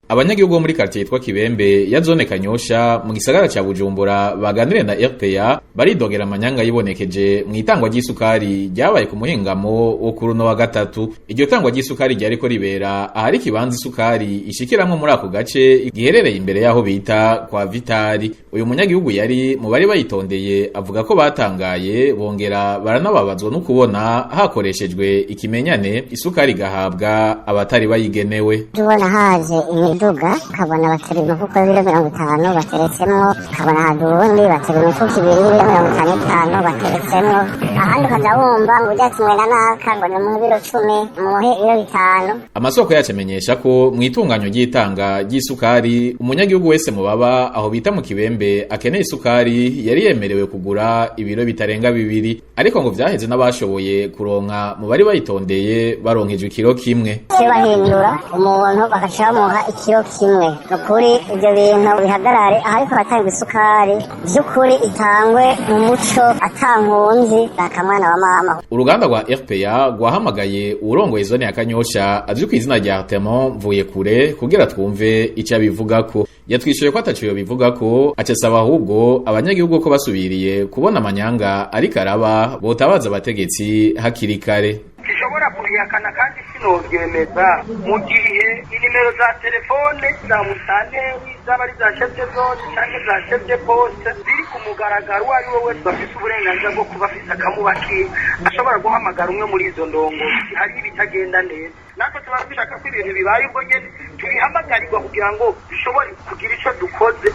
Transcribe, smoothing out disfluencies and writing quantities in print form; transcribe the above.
Abanyagihugu bo muri quartier yitwa Kibembe ya zone Kanyosha mu gisagara ca Bujumbura baganiriye na RPA baridogera amanyanga yibonekeje mu itangwa ry'isukari ryabaye ku muhingamo wo kuri uno wa gatatu. Iryo tangwa ry'isukari ryariko ribera ahari ikibanza isukari ishikiramwo muri ako gace giherereye imbere y'aho bita kwa Vitari. Uyu munyagihugu yari mu bari bayitondeye avuga ko batangaye, bongera baranababazwa no kubona hakoreshejwe ikimenyane, isukari igahabwa abatari bayigenewe. Tubona haje imiduga, ukabona batera imifuko y'ibiro 50 bateretsemwo, ukabona haje uwundi batera imifuko ibiri y'ibiro 55 bateretsemwo, ahandi ukaza wumva ngo ujya kimwe na naka ngo ni muhe ibiro 10, muhe ibiro 5. Amasoko yacu amenyesha ko mu itunganyo ry'itanga ry'isukari, umunyagihugu wese mu baba aho bita mu Kibembe akeneye isukari yari yemerewe kugura ibiro bitarenga 2, ariko ngo vyaheze n'abashoboye kuronka mu bari bayitondeye baronkejwe ikiro 1. Bahindura umuntu bagaca bamuha ikiro 1. Ni ukuri ibyo bintu bihagarare. Ahariko haratangwa isukari vy'ukuri itangwe mu muco, ata nkunzi, akamwana wa mama. Uruganda rwa RPA rwahamagaye uwurongoye zone ya Kanyosha azwi kw'izina rya Artemon Mvuyekure kugira twumve ico abivugako. Yatwishuye ko ataco yobivugako, aca asaba ahubwo abanyagihugu ko basubiriye kubona amanyanga ariko araba botabaza abategetsi hakiri kare. Gishobora kubihakana kandi sinovyemeza mu gihe inimero za telefone za musitanteri, zaba ari za chef de zone canke za chef de poste, ziri ku mugaragaro. Uwo ari we wese afise uburenganzira bwo kuba afise akamubakiwe ashobora guhamagara umwe muri izo ndongozi. Hari ibitagenda neza, natwe tuba dushaka ko ibintu bibaye ubwo nyene tubihamagarirwa kugira ngo dushobore kugira ico dukoze.